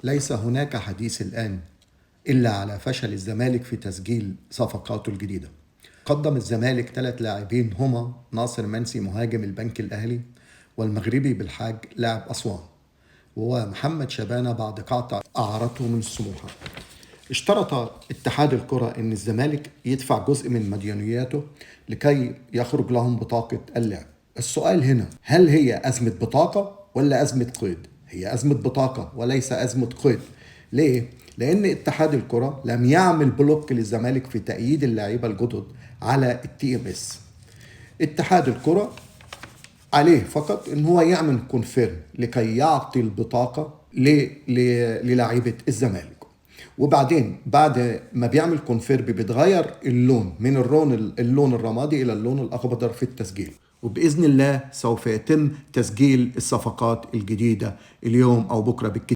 ليس هناك حديث الآن إلا على فشل الزمالك في تسجيل صفقاته الجديدة. قدم الزمالك 3 لاعبين هما ناصر منسي مهاجم البنك الأهلي، والمغربي بالحاج لاعب أسوان، ومحمد شبانة بعد قطع أعارته من السموحة. اشترط اتحاد الكرة أن الزمالك يدفع جزء من مديونياته لكي يخرج لهم بطاقة اللعب. السؤال هنا، هل هي أزمة بطاقة ولا أزمة قيد؟ هي أزمة بطاقة وليس أزمة قيد. ليه؟ لأن اتحاد الكرة لم يعمل بلوك للزمالك في تأييد اللاعيبة الجدد على TMS. اتحاد الكرة عليه فقط ان هو يعمل كونفيرم لكي يعطي البطاقة للاعيبة الزمالك، وبعدين بعد ما بيعمل كونفيرم بيتغير اللون من اللون الرمادي الى اللون الاخضر في التسجيل، وباذن الله سوف يتم تسجيل الصفقات الجديدة اليوم او بكرة بالكتير.